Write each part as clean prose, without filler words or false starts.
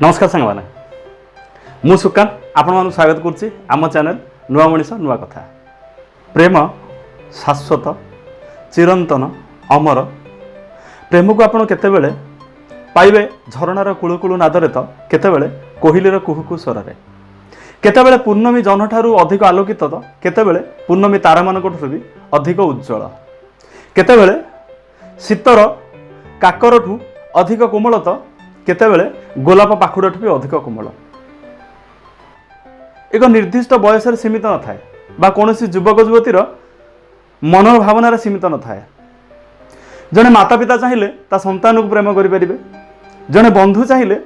ନମସ୍କାର ସାଙ୍ଗମାନେ, ମୁଁ ସୁକାନ୍ତ ଆପଣମାନଙ୍କୁ ସ୍ୱାଗତ କରୁଛି ଆମ ଚ୍ୟାନେଲ୍ ନୂଆ ମଣିଷ ନୂଆ କଥା। ପ୍ରେମ ଶାଶ୍ୱତ, ଚିରନ୍ତନ, ଅମର। ପ୍ରେମକୁ ଆପଣ କେତେବେଳେ ପାଇବେ ଝରଣାର କୁଳୁକୁଳୁ ନାଦରେ ତ କେତେବେଳେ କୋଇଲିର କୁହୁକୁ ସ୍ୱରରେ, କେତେବେଳେ ପୂର୍ଣ୍ଣମୀ ଜହ୍ନଠାରୁ ଅଧିକ ଆଲୋକିତ ତ କେତେବେଳେ ପୂର୍ଣ୍ଣମୀ ତାରାମାନଙ୍କଠାରୁ ବି ଅଧିକ ଉଜ୍ଜଳ, କେତେବେଳେ ଶୀତର କାକରଠୁ ଅଧିକ କୋମଳ ତ କେତେବେଳେ ଗୋଲାପ ପାଖୁଡ଼ଠୁ ବି ଅଧିକ କୋମଳ। ଏକ ନିର୍ଦ୍ଦିଷ୍ଟ ବୟସରେ ସୀମିତ ନଥାଏ ବା କୌଣସି ଯୁବକ ଯୁବତୀର ମନର ଭାବନାରେ ସୀମିତ ନଥାଏ। ଜଣେ ମାତା ପିତା ଚାହିଁଲେ ତା ସନ୍ତାନକୁ ପ୍ରେମ କରିପାରିବେ, ଜଣେ ବନ୍ଧୁ ଚାହିଁଲେ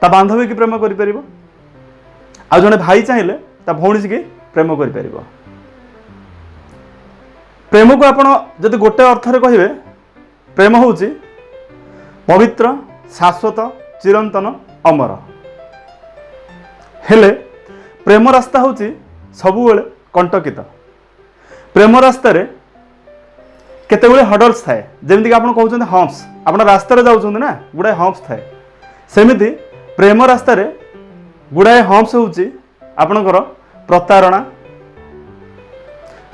ତା ବାନ୍ଧବୀକି ପ୍ରେମ କରିପାରିବ, ଆଉ ଜଣେ ଭାଇ ଚାହିଁଲେ ତା ଭଉଣୀକି ପ୍ରେମ କରିପାରିବ। ପ୍ରେମକୁ ଆପଣ ଯଦି ଗୋଟେ ଅର୍ଥରେ କହିବେ, ପ୍ରେମ ହେଉଛି ପବିତ୍ର, ଶାଶ୍ୱତ, ଚିରନ୍ତନ, ଅମର। ହେଲେ ପ୍ରେମ ରାସ୍ତା ହେଉଛି ସବୁବେଳେ କଣ୍ଟକିତ। ପ୍ରେମ ରାସ୍ତାରେ କେତେବେଳେ ହଡଲ୍ସ ଥାଏ, ଯେମିତିକି ଆପଣ କହୁଛନ୍ତି ହମ୍ପସ୍। ଆପଣ ରାସ୍ତାରେ ଯାଉଛନ୍ତି ନା, ଗୁଡ଼ାଏ ହମ୍ପସ୍ ଥାଏ। ସେମିତି ପ୍ରେମ ରାସ୍ତାରେ ଗୁଡ଼ାଏ ହମ୍ପସ୍ ହେଉଛି ଆପଣଙ୍କର ପ୍ରତାରଣା,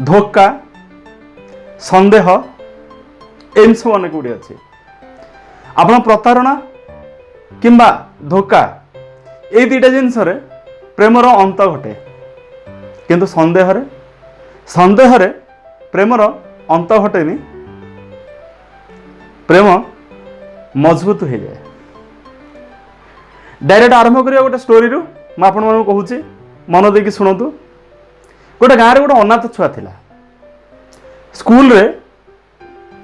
ଧୋକା, ସନ୍ଦେହ, ଏମିତି ସବୁ ଅନେକ ଗୁଡ଼ିଏ ଅଛି। ଆପଣ ପ୍ରତାରଣା କିମ୍ବା ଧୋକା, ଏଇ ଦୁଇଟା ଜିନିଷରେ ପ୍ରେମର ଅନ୍ତ ଘଟେ, କିନ୍ତୁ ସନ୍ଦେହରେ ପ୍ରେମର ଅନ୍ତ ଘଟେନି, ପ୍ରେମ ମଜବୁତ ହେଇଯାଏ। ଡାଇରେକ୍ଟ ଆରମ୍ଭ କରିବା ଗୋଟେ ଷ୍ଟୋରିରୁ। ମୁଁ ଆପଣମାନଙ୍କୁ କହୁଛି, ମନ ଦେଇକି ଶୁଣନ୍ତୁ। ଗୋଟେ ଗାଁରେ ଗୋଟେ ଅନାଥ ଛୁଆ ଥିଲା। ସ୍କୁଲରେ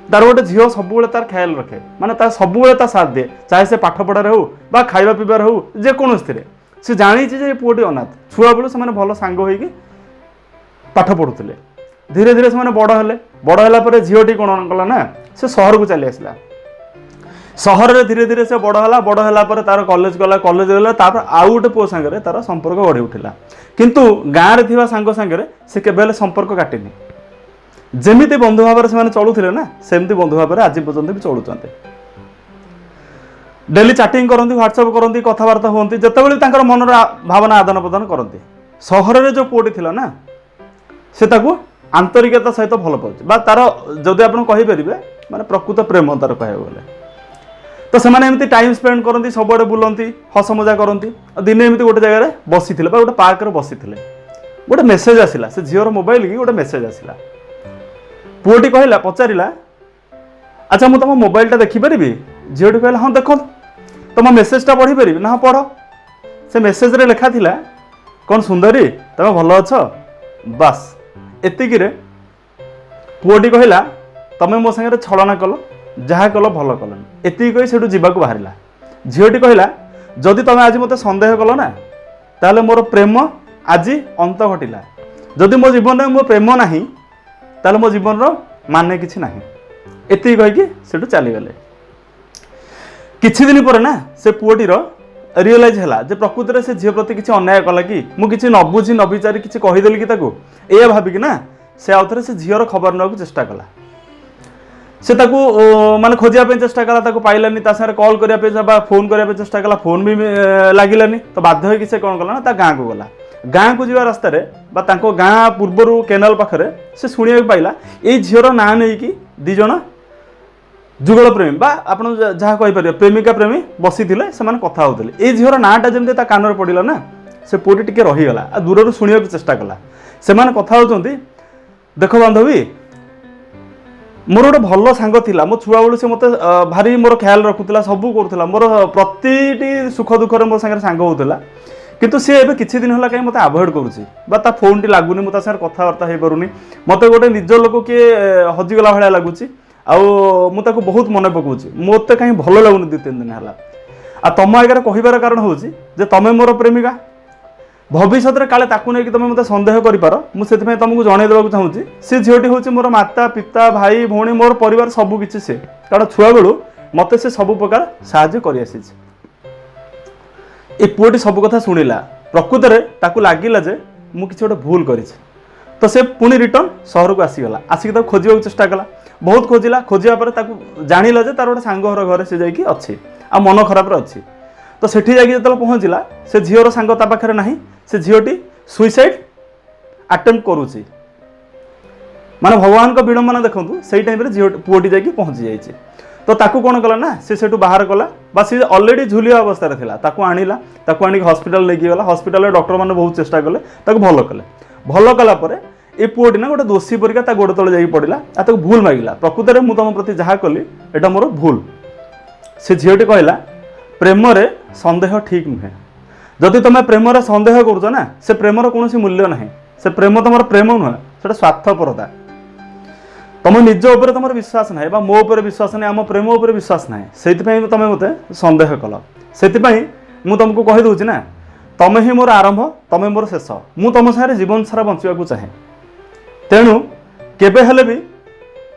ତାର ଗୋଟେ ଝିଅ ସବୁବେଳେ ତାର ଖ୍ୟାଲ ରଖେ, ମାନେ ତାର ସବୁବେଳେ ତା ସାଥ ଦିଏ, ଚାହେ ସେ ପାଠ ପଢ଼ାରେ ହଉ ବା ଖାଇବା ପିଇବାରେ ହଉ, ଯେକୌଣସିଥିରେ। ସେ ଜାଣିଛି ଯେ ଏ ପୁଅଟି ଅନାଥ। ଛୁଆବେଳୁ ସେମାନେ ଭଲ ସାଙ୍ଗ ହେଇକି ପାଠ ପଢ଼ୁଥିଲେ। ଧୀରେ ଧୀରେ ସେମାନେ ବଡ଼ ହେଲେ। ବଡ଼ ହେଲା ପରେ ଝିଅଟି କ'ଣ କଲା ନା, ସେ ସହରକୁ ଚାଲି ଆସିଲା। ସହରରେ ଧୀରେ ଧୀରେ ସେ ବଡ଼ ହେଲା। ବଡ଼ ହେଲା ପରେ ତାର କଲେଜ ଗଲା। କଲେଜ ଗଲା, ତାପରେ ଆଉ ଗୋଟେ ପୁଅ ସାଙ୍ଗରେ ତାର ସମ୍ପର୍କ ଗଢ଼ି ଉଠିଲା। କିନ୍ତୁ ଗାଁରେ ଥିବା ସାଙ୍ଗ ସାଙ୍ଗରେ ସେ କେବେ ହେଲେ ସମ୍ପର୍କ କାଟିନି। ଯେମିତି ବନ୍ଧୁ ଭାବରେ ସେମାନେ ଚଳୁଥିଲେ ନା, ସେମିତି ବନ୍ଧୁ ଭାବରେ ଆଜି ପର୍ଯ୍ୟନ୍ତ ବି ଚଳୁଛନ୍ତି। ଡେଲି ଚାଟିଂ କରନ୍ତି, ହ୍ୱାଟ୍ସଆପ୍ କରନ୍ତି, କଥାବାର୍ତ୍ତା ହୁଅନ୍ତି, ଯେତେବେଳେ ବି ତାଙ୍କର ମନର ଭାବନା ଆଦାନ ପ୍ରଦାନ କରନ୍ତି। ସହରରେ ଯେଉଁ ପୁଅଟି ଥିଲା ନା, ସେ ତାକୁ ଆନ୍ତରିକତା ସହିତ ଭଲ ପାଉଛି ବା ତାର ଯଦି ଆପଣ କହିପାରିବେ, ମାନେ ପ୍ରକୃତ ପ୍ରେମ ତାର କହିବାକୁ ଗଲେ। ତ ସେମାନେ ଏମିତି ଟାଇମ୍ ସ୍ପେଣ୍ଡ କରନ୍ତି, ସବୁଆଡ଼େ ବୁଲନ୍ତି, ହସ ମଜା କରନ୍ତି। ଆଉ ଦିନେ ଏମିତି ଗୋଟେ ଜାଗାରେ ବସିଥିଲେ ବା ଗୋଟେ ପାର୍କରେ ବସିଥିଲେ, ଗୋଟେ ମେସେଜ ଆସିଲା। ସେ ଝିଅର ମୋବାଇଲକି ଗୋଟେ ମେସେଜ ଆସିଲା। ପୁଅଟି କହିଲା, ପଚାରିଲା, "ଆଚ୍ଛା, ମୁଁ ତମ ମୋବାଇଲଟା ଦେଖିପାରିବି?" ଝିଅଟି କହିଲା, "ହଁ, ଦେଖନ୍ତୁ।" "ତମ ମେସେଜଟା ପଢ଼ିପାରିବି?" "ନା, ହଁ, ପଢ଼।" ସେ ମେସେଜରେ ଲେଖା ଥିଲା, "କ'ଣ ସୁନ୍ଦରୀ, ତମେ ଭଲ ଅଛ?" ବାସ୍, ଏତିକିରେ ପୁଅଟି କହିଲା, "ତମେ ମୋ ସାଙ୍ଗରେ ଛଳନା କଲ, ଯାହା କଲ ଭଲ କଲନି।" ଏତିକି କହି ସେଠୁ ଯିବାକୁ ବାହାରିଲା। ଝିଅଟି କହିଲା, "ଯଦି ତମେ ଆଜି ମୋତେ ସନ୍ଦେହ କଲ ନା, ତାହେଲେ ମୋର ପ୍ରେମ ଆଜି ଅନ୍ତ ଘଟିଲା। ଯଦି ମୋ ଜୀବନରେ ମୋ ପ୍ରେମ ନାହିଁ, ତାହେଲେ ମୋ ଜୀବନର ମାନେ କିଛି ନାହିଁ।" ଏତିକି କହିକି ସେଠୁ ଚାଲିଗଲେ। କିଛି ଦିନ ପରେ ନା, ସେ ପୁଅଟିର ରିଅଲାଇଜ୍ ହେଲା ଯେ ପ୍ରକୃତରେ ସେ ଝିଅ ପ୍ରତି କିଛି ଅନ୍ୟାୟ କଲା କି, ମୁଁ କିଛି ନ ବୁଝି ନ ବିଚାରି କିଛି କହିଦେଲି କି ତାକୁ। ଏଇଆ ଭାବିକି ନା, ସେ ଆଉ ଥରେ ସେ ଝିଅର ଖବର ନେବାକୁ ଚେଷ୍ଟା କଲା। ସେ ତାକୁ ମାନେ ଖୋଜିବା ପାଇଁ ଚେଷ୍ଟା କଲା, ତାକୁ ପାଇଲାନି। ତା ସାଙ୍ଗରେ କଲ୍ କରିବା ପାଇଁ ବା ଫୋନ୍ କରିବା ପାଇଁ ଚେଷ୍ଟା କଲା, ଫୋନ୍ ବି ଲାଗିଲାନି। ତ ବାଧ୍ୟ ହେଇକି ସେ କ'ଣ କଲା ନା, ତା ଗାଁକୁ ଗଲା। ଗାଁକୁ ଯିବା ରାସ୍ତାରେ ବା ତାଙ୍କ ଗାଁ ପୂର୍ବରୁ କେନାଲ ପାଖରେ ସେ ଶୁଣିବାକୁ ପାଇଲା, ଏଇ ଝିଅର ନାଁ ନେଇକି ଦି ଜଣ ଯୁଗଳ ପ୍ରେମୀ ବା ଆପଣ ଯାହା କହିପାରିବେ, ପ୍ରେମିକା ପ୍ରେମୀ ବସିଥିଲେ, ସେମାନେ କଥା ହେଉଥିଲେ। ଏଇ ଝିଅର ନାଁଟା ଯେମିତି ତା କାନରେ ପଡ଼ିଲା ନା, ସେ ପୁଅଟି ଟିକେ ରହିଗଲା ଆଉ ଦୂରରୁ ଶୁଣିବାକୁ ଚେଷ୍ଟା କଲା। ସେମାନେ କଥା ହେଉଛନ୍ତି, "ଦେଖ ବାନ୍ଧବୀ, ମୋର ଗୋଟେ ଭଲ ସାଙ୍ଗ ଥିଲା। ମୋ ଛୁଆବେଳୁ ସେ ମୋତେ ଭାରି ମୋର ଖ୍ୟାଲ ରଖୁଥିଲା, ସବୁ କରୁଥିଲା, ମୋର ପ୍ରତିଟି ସୁଖ ଦୁଃଖରେ ମୋ ସାଙ୍ଗରେ ସାଙ୍ଗ ହେଉଥିଲା। କିନ୍ତୁ ସିଏ ଏବେ କିଛି ଦିନ ହେଲା କାହିଁ ମୋତେ ଆଭଏଡ଼ କରୁଛି ବା ତା ଫୋନ୍ଟି ଲାଗୁନି, ମୁଁ ତା ସାଙ୍ଗରେ କଥାବାର୍ତ୍ତା ହେଇପାରୁନି। ମୋତେ ଗୋଟେ ନିଜ ଲୋକ କିଏ ହଜିଗଲା ଭଳିଆ ଲାଗୁଛି ଆଉ ମୁଁ ତାକୁ ବହୁତ ମନେ ପକାଉଛି। ମୋତେ କାହିଁ ଭଲ ଲାଗୁନି 2-3 ଦିନ ହେଲା। ଆଉ ତମ ଆଗରେ କହିବାର କାରଣ ହେଉଛି ଯେ ତମେ ମୋର ପ୍ରେମିକା। ଭବିଷ୍ୟତରେ କାଳେ ତାକୁ ନେଇକି ତମେ ମୋତେ ସନ୍ଦେହ କରିପାର, ମୁଁ ସେଥିପାଇଁ ତମକୁ ଜଣେଇ ଦେବାକୁ ଚାହୁଁଛି। ସେ ଝିଅଟି ହେଉଛି ମୋର ମାତା, ପିତା, ଭାଇ, ଭଉଣୀ, ମୋର ପରିବାର ସବୁ କିଛି ସେ। କାରଣ ଛୁଆବେଳୁ ମୋତେ ସେ ସବୁ ପ୍ରକାର ସାହାଯ୍ୟ କରିଆସିଛି।" ଏ ପୁଅଟି ସବୁ କଥା ଶୁଣିଲା। ପ୍ରକୃତରେ ତାକୁ ଲାଗିଲା ଯେ ମୁଁ କିଛି ଗୋଟେ ଭୁଲ କରିଛି। ତ ସେ ପୁଣି ରିଟର୍ନ ସହରକୁ ଆସିଗଲା। ଆସିକି ତାକୁ ଖୋଜିବାକୁ ଚେଷ୍ଟା କଲା, ବହୁତ ଖୋଜିଲା। ଖୋଜିବା ପରେ ତାକୁ ଜାଣିଲା ଯେ ତାର ଗୋଟେ ସାଙ୍ଗ ଘର ଘରେ ସେ ଯାଇକି ଅଛି ଆଉ ମନ ଖରାପରେ ଅଛି। ତ ସେଠି ଯାଇକି ଯେତେବେଳେ ପହଞ୍ଚିଲା, ସେ ଝିଅର ସାଙ୍ଗ ତା ପାଖରେ ନାହିଁ। ସେ ଝିଅଟି ସୁଇସାଇଡ୍ ଆଟେମ୍ପ୍ଟ କରୁଛି। ମାନେ ଭଗବାନଙ୍କ ବିଡ଼ମ୍ବନା ଦେଖନ୍ତୁ, ସେଇ ଟାଇମ୍ରେ ଝିଅ ପୁଅଟି ଯାଇକି ପହଞ୍ଚି ଯାଇଛି। ତ ତାକୁ କ'ଣ କଲା ନା, ସେ ସେଠୁ ବାହାର କଲା ବା ସେ ଅଲରେଡ଼ି ଝୁଲିବା ଅବସ୍ଥାରେ ଥିଲା, ତାକୁ ଆଣିଲା, ତାକୁ ଆଣିକି ହସ୍ପିଟାଲ ନେଇକି ଗଲା। ହସ୍ପିଟାଲରେ ଡକ୍ଟରମାନେ ବହୁତ ଚେଷ୍ଟା କଲେ, ତାକୁ ଭଲ କଲେ। ଭଲ କଲା ପରେ ଏ ପୁଅଟି ନା ଗୋଟେ ଦୋଷୀ ପରିକା ତା ଗୋଡ଼ ତଳେ ଯାଇକି ପଡ଼ିଲା ଆଉ ତାକୁ ଭୁଲ ମାଗିଲା, ପ୍ରକୃତରେ ମୁଁ ତମ ପ୍ରତି ଯାହା କଲି ଏଇଟା ମୋର ଭୁଲ। ସେ ଝିଅଟି କହିଲା, ପ୍ରେମରେ ସନ୍ଦେହ ଠିକ୍ ନୁହେଁ। ଯଦି ତମେ ପ୍ରେମରେ ସନ୍ଦେହ କରୁଛ ନା, ସେ ପ୍ରେମର କୌଣସି ମୂଲ୍ୟ ନାହିଁ। ସେ ପ୍ରେମ ତମର ପ୍ରେମ ନୁହେଁ, ସେଟା ସ୍ୱାର୍ଥପରତା। ତମ ନିଜ ଉପରେ ତମର ବିଶ୍ୱାସ ନାହିଁ ବା ମୋ ଉପରେ ବିଶ୍ୱାସ ନାହିଁ, ଆମ ପ୍ରେମ ଉପରେ ବିଶ୍ୱାସ ନାହିଁ, ସେଇଥିପାଇଁ ତମେ ମୋତେ ସନ୍ଦେହ କଲ। ସେଥିପାଇଁ ମୁଁ ତମକୁ କହିଦେଉଛି ନା, ତମେ ହିଁ ମୋର ଆରମ୍ଭ, ତମେ ମୋର ଶେଷ। ମୁଁ ତମ ସାଙ୍ଗରେ ଜୀବନ ସାରା ବଞ୍ଚିବାକୁ ଚାହେଁ। ତେଣୁ କେବେ ହେଲେ ବି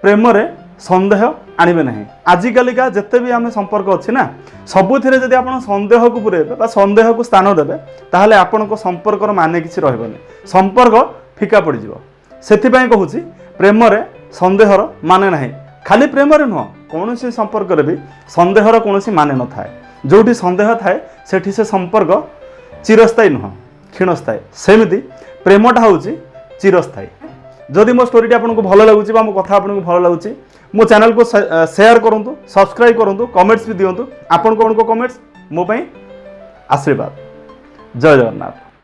ପ୍ରେମରେ ସନ୍ଦେହ ଆଣିବେ ନାହିଁ। ଆଜିକାଲିକା ଯେତେ ବି ଆମେ ସମ୍ପର୍କ ଅଛି ନା, ସବୁଥିରେ ଯଦି ଆପଣ ସନ୍ଦେହକୁ ପୁରେଇବେ ବା ସନ୍ଦେହକୁ ସ୍ଥାନ ଦେବେ, ତାହେଲେ ଆପଣଙ୍କ ସମ୍ପର୍କର ମାନେ କିଛି ରହିବନି, ସମ୍ପର୍କ ଫିକା ପଡ଼ିଯିବ। ସେଥିପାଇଁ କହୁଛି, ପ୍ରେମରେ ସନ୍ଦେହର ମାନେ ନାହିଁ। ଖାଲି ପ୍ରେମରେ ନୁହଁ, କୌଣସି ସମ୍ପର୍କରେ ବି ସନ୍ଦେହର କୌଣସି ମାନେ ନଥାଏ। ଯେଉଁଠି ସନ୍ଦେହ ଥାଏ, ସେଠି ସେ ସମ୍ପର୍କ ଚିରସ୍ଥାୟୀ ନୁହଁ, କ୍ଷୀଣସ୍ଥାୟୀ। ସେମିତି ପ୍ରେମଟା ହେଉଛି ଚିରସ୍ଥାୟୀ। ଯଦି ମୋ ଷ୍ଟୋରିଟି ଆପଣଙ୍କୁ ଭଲ ଲାଗୁଛି ବା ମୋ କଥା ଆପଣଙ୍କୁ ଭଲ ଲାଗୁଛି, ମୋ ଚ୍ୟାନେଲକୁ ସେୟାର କରନ୍ତୁ, ସବସ୍କ୍ରାଇବ୍ କରନ୍ତୁ, କମେଣ୍ଟସ୍ ବି ଦିଅନ୍ତୁ। ଆପଣଙ୍କ କମେଣ୍ଟସ୍ ମୋ ପାଇଁ ଆଶୀର୍ବାଦ। ଜୟ ଜଗନ୍ନାଥ।